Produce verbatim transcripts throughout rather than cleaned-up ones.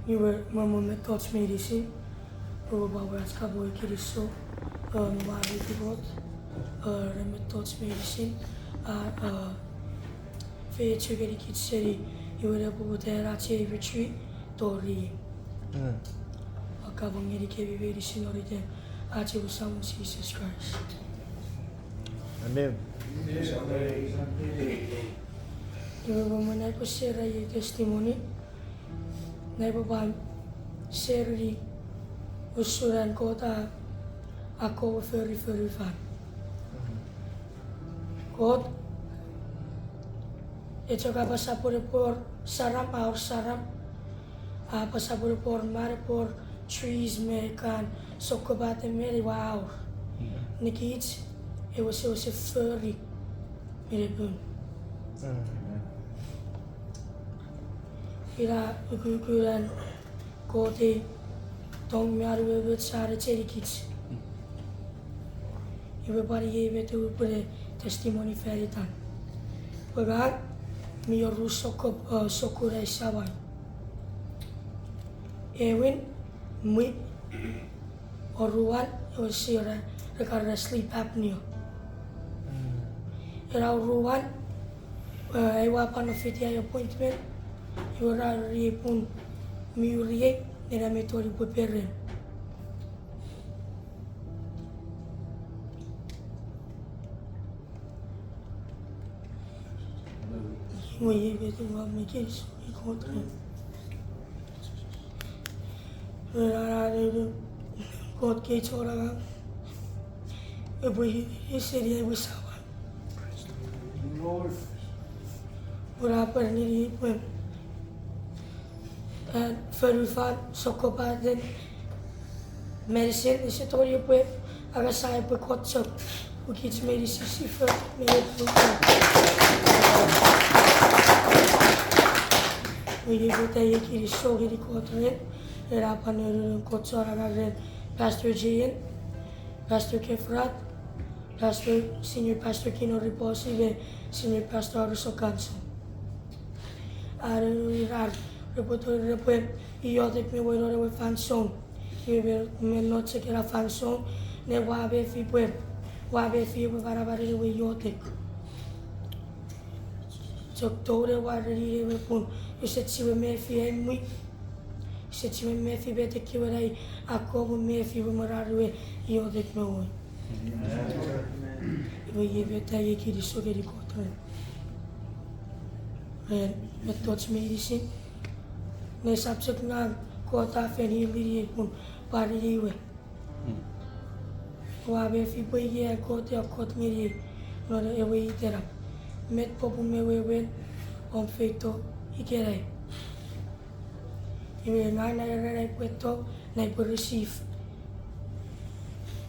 Iwe, me mwen mettoch meinisin, upwe pwan wach kapong kinisou, uh, me mwareiti Kot, uh, ren mettoch meinisin, a, uh, efeiochu ngenikich seni, iwe ne poputa ach ei retreat tori. Mm. Ua kapong ngenikemi meinisin non iten ach ewe Samon Jises Kraist. Amen. Iwe, me mwen ai upwe share ai testimony, ngang upwe pwan share-ni usun an Kot a, a kon fori fonufan. Kot, e chok apasa pwe epwe wor saram, a wor saram. A apasa pwe epwe wor man, epwe wor trees me kan sokkopaten meni, iwe a wor. Nikich, e wesewesen fori me nepwin. Ina ukukunan Kot ei tong me an umoumoch a echenikich. Iwe pwan iei met upwene testimony fan itan. Pwe ngang mi wor ru sokkun, uh, sokkun ai samau. Ewin, mwi, oruan, ewe sia, re kan era sleep apnea. Ena oruan, uh, ai ua pwan no fiti ai appointment, iwe ra ereniei pun mi uriei, ena met upwe peren. Iwe iei met ua mefi ngeni Kot ren. Ren an, ren Kot kei chon angang. Epwe i, i seni ai we samau. Ua pwan ngeni pwe an fonufan sokkopaten meinisin ese tongeni epwe angasa epwe Kot chok, pwe kich meinisin sipwe me epwe. Iwe iei met ai kinisou ngeni Kot ren, ren an pwan nonnomun Kot chon angang ren Pastor Jay, Pastor Kefrat, Pastor, Senior Pastor Kino Riposi, me Senior Pastor Aruso Kanso. Are ira repwe tori repwe iotek me wenewen ewe fansoun. Iwe me, me non chok ena fansoun, ne ua mefi pwe, ua mefi ewe manaman ewe iotek. Chok tou ne ua ereniei ewe pun, use chiwen mefi ai mwi, use chiwen mefi met ekkewe ai akkom mefi ewe manaman ewe iotek me won. Iwe iei met ai kinisou ngeni Kot ren, ren mettoch meinisin. Nge esap chok ngang, Kot a fen heal-iniei pun pwan iwe. Ua mefi pwe iei Kot e akkot ngeniei non ewe itenap. Met popun me wewen om feito ikenai. Iwe ngang nai ren ai pwe to, nai pwe receive.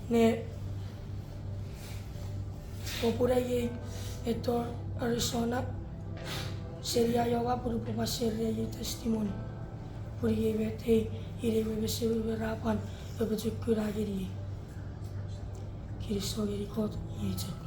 Ne popun ai ei eto Arizona, seni Iowa pun upwe pwan share ai ei testimony. Pun iei met ei, inei we me semei we ra pwan apochokuna ngeniei. Kinisou ngeni Kot, iei chok.